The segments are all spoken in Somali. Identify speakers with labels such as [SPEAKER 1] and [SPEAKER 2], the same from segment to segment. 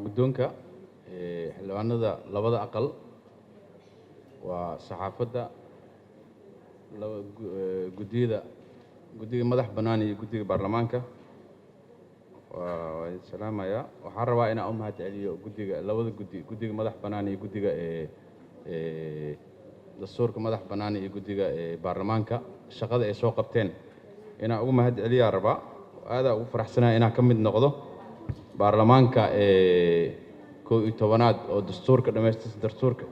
[SPEAKER 1] Guddoonka, xildhibaanada labada aqal, waa saxaafadda, laba guddiyada, guddiga madax bannaan iyo guddiga baarlamaanka, waa idin salaamayaa. Waxaan rabaa inaan u mahad celiyo guddiga, labada guddi, guddiga madax bannaan iyo guddiga dastuurka madax bannaan iyo guddiga baarlamaanka, shaqada ay soo qabteen inaan ugu mahad celiyaa rabaa. Aadaa ugu faraxsanahay inaan ka mid noqdo baarlamaanka 11aad oo dastuurka dhamaystirta, dastuurka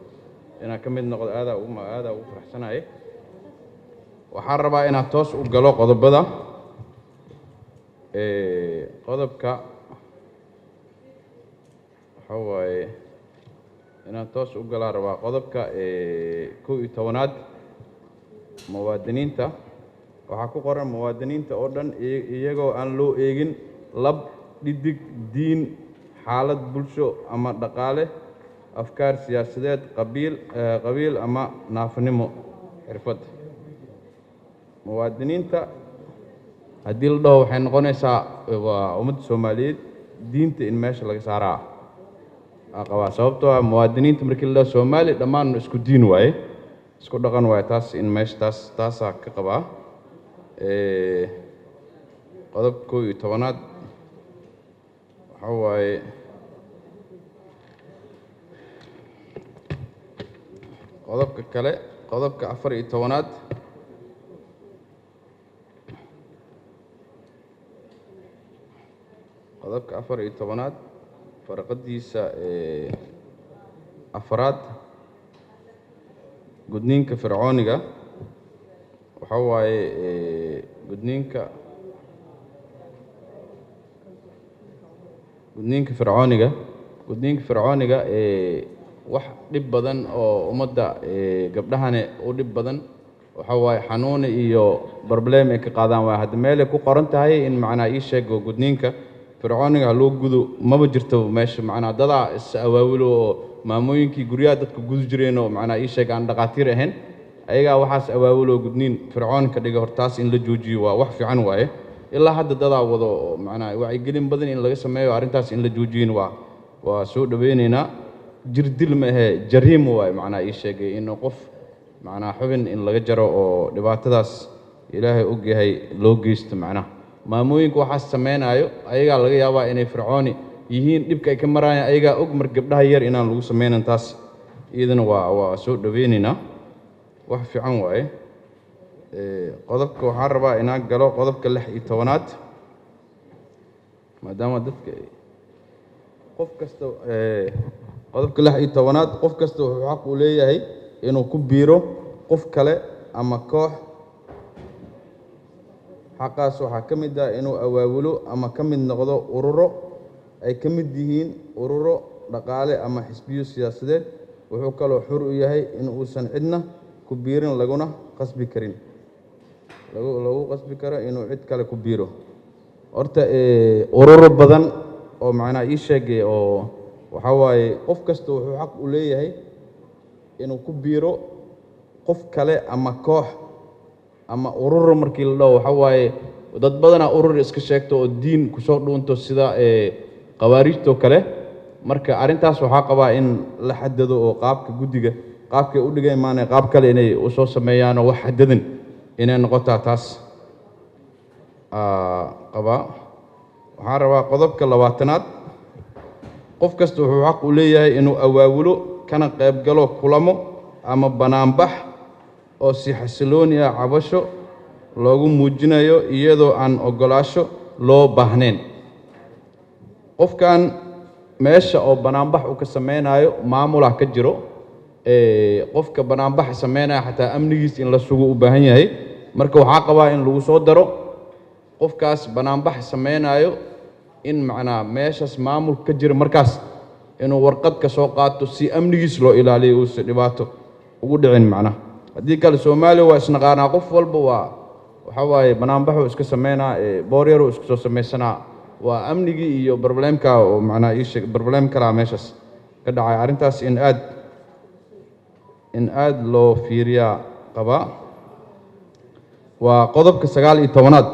[SPEAKER 1] inaan ka mid noqdo aadaa ugu faraxsanahay. Waxaan rabaa inaan toos u galo qodobada. Qodobka waxa waaye inaan toos u galaa rabaa qodobka 11aad, muwaadiniinta. Waxaa ku qoran muwaadiniinta oo dhan, iyagoo aan loo eegin lab, dhidig, diin, xaalad bulsho ama dhaqaale, afkaar siyaasadeed, qabiil ama naafanimo, xirfad. Muwaadiniinta haddii la dhaho, waxay noqonaysaa waa ummadda Soomaaliyeed. Diinta in meesha laga saaraa aa qabaa, sababtoo ah muwaadiniinta markii la dhaho, Soomaali dhammaan isku diin waaye, isku dhaqan waaye. Taas in meesha taasaa ka qabaa. Qodobka 11aad waxa waaye qodobka kale, qodobka 14aad. Qodobka 14aad farqadiisa afaraad, gudniinka fircooniga. Waxa waaye gudniinka fircooniga wax dhib badan oo ummadda, gabdhahane u dhib badan. Waxa waaye xanuun iyo problem ay ka qaadaan waay. Hadda meelay ku qoran tahay in macnaa ii sheego gudniinka fircooniga ha loo gudo, maba jirto meesha. Macnaa dadaa is awaawilo oo maamooyinkii guryaha dadka gudu jireen oo macnaa ii sheeg aan dhaqaatiir ahayn, ayagaa waxaas awaawilo, gudniin fircoon ka dhiga. Hortaas in la joojiyo waa wax fiican waaye. Ilaa hadda dadaa wado oo macnaa wacyigelin badan in laga sameeyo arrintaas in la joojiyona waa soo dhaweyneynaa. Jirdil ma ahee, jariimo waaye. Macnaa ii sheegay in qof macnaa xubin in laga jaro oo dhibaatadaas Ilaahay og yahay loo geysto, macnaha maamooyinka waxaas sameynaayo ayagaa laga yaabaa inay fircooni yihiin, dhibka ay ka maraayaan ayagaa og. Mar gabdhaha yar inaan lagu sameynan, taas iyadana waa soo dhaweyneynaa, wax fiican waaye. Qodobka waxaan rabaa inaan galo qodobka 16aad, maadaama dadka qof kasta qodobka 16aad, qof kasta wuxuu xaq u leeyahay inuu ku biiro qof kale ama koox. Xaqaas waxaa ka mid ah inuu awaawulo ama ka mid noqdo ururo ay ka mid yihiin ururo dhaqaale ama xisbiyo siyaasadeed. Wuxuu kaloo xur u yahay in uusan cidna ku biirin, laguna qasbi karin, lagu qasbi karo inuu cid kale ku biiro. Horta ururo badan oo macnaha ii sheegay oo waxaa waaye qof kasta wuxuu xaq u leeyahay inuu ku biiro qof kale ama koox ama ururo. Markii la dhaho, waxaa waaye dad badanaa urur iska sheegto oo diin kusoo dhuunto, sida khawaarijtoo kale. Marka arrintaas waxaa qabaa in la xadado oo qaabka guddiga qaabkay u dhigay maana qaab kale inay usoo sameeyaan oo wax xadadan inay noqotaa, taas qabaa. Waxaan rabaa qodobka 20aad, qof kasta wuxuu xaq u leeyahay inuu awaawulo kana qayb galo kulamo ama banaanbax oo si xasilooni ah cabasho loogu muujinayo, iyadoo aan oggolaasho loo baahnayn. Qofkan meesha oo banaanbax uu ka sameynayo maamula ka jiro. Qofka banaanbaxa sameynaya xataa amnigiis in la sugo u baahan yahay. Marka waxaa qabaa in lagu soo daro qofkaas banaanbax sameynayo in macnaa meeshaas maamul ka jira markaas inuu warqad ka soo qaato, si amnigiis loo ilaaliyo, uusa dhibaato ugu dhicin. Macnaha haddii kale Soomaaliya waa isnaqaanaa, qof walba waa waxa waaye banaanbaxuu iska sameynaa, boor yaruu iska soo sameysanaa. Waa amnigii iyo problemka oo macnaha ii sheeg problem kalaa meeshaas ka dhacay. Arrintaas in aad loo fiiriyaa qabaa. Waa qodobka 19aad,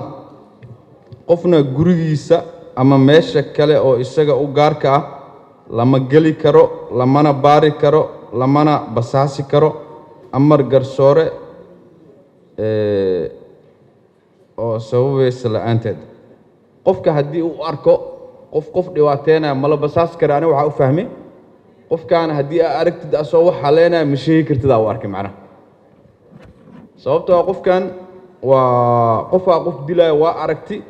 [SPEAKER 1] qofna gurigiisa ama meesha kale oo isaga u gaarka ah Lama geli karo, lamana baari karo, lamana basaasi karo amar garsoore oo sababaysa la-aanteed. Qofka haddii uu arko qof dhibaateynaya, mala basaasi kara. Aniga waxaa u fahmay, qofkaan haddii aa aragtid asoo wax haleynaya, ma sheegi kartid aa u arkay macnaha, sababtoo ah qofkan waa qofaa qof dilaya, waa aragti.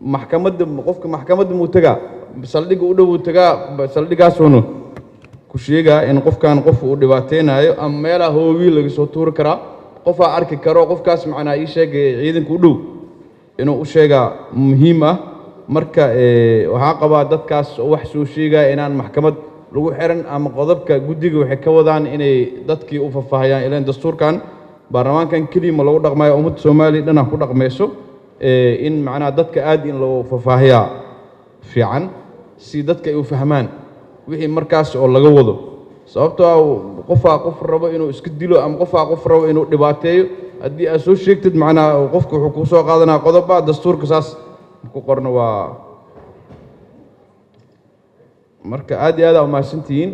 [SPEAKER 1] Maxkamadda, qofka maxkamadda muu tagaa? Saldhigga u dhow uu tagaa, saldhiggaasuunu ku sheegaa in qofkan qof uu dhibaateynayo, ama meelaha hoowiil laga soo tuuri karaa, qofaa arki karo qofkaas, macnaa ii sheegay, ciidanka u dhow inuu u sheegaa muhiim ah. Marka waxaa qabaa dadkaas oo wax soo sheegaya inaan maxkamad lagu xiran, ama qodobka guddiga waxay ka wadaan inay dadkii u faahfaahayaan, ilaan dastuurkan baarlamaankan keliya ma lagu dhaqmayo, ummadda Soomaaliya dhanaa ku dhaqmayso. In macnaha dadka aad in loo faahfaahiyaa fiican, si dadka ay u fahmaan wixii markaas oo laga wado, sababtoo ah qofaa qof rabo inuu iska dilo ama qofaa qof rabo inuu dhibaateeyo, haddii aad soo sheegtid, macnaha qofka wuxuu kuu soo qaadanaya qodoba dastuurka saas ku qorno. Waa marka aad iyo aad aa umahadsantihiin.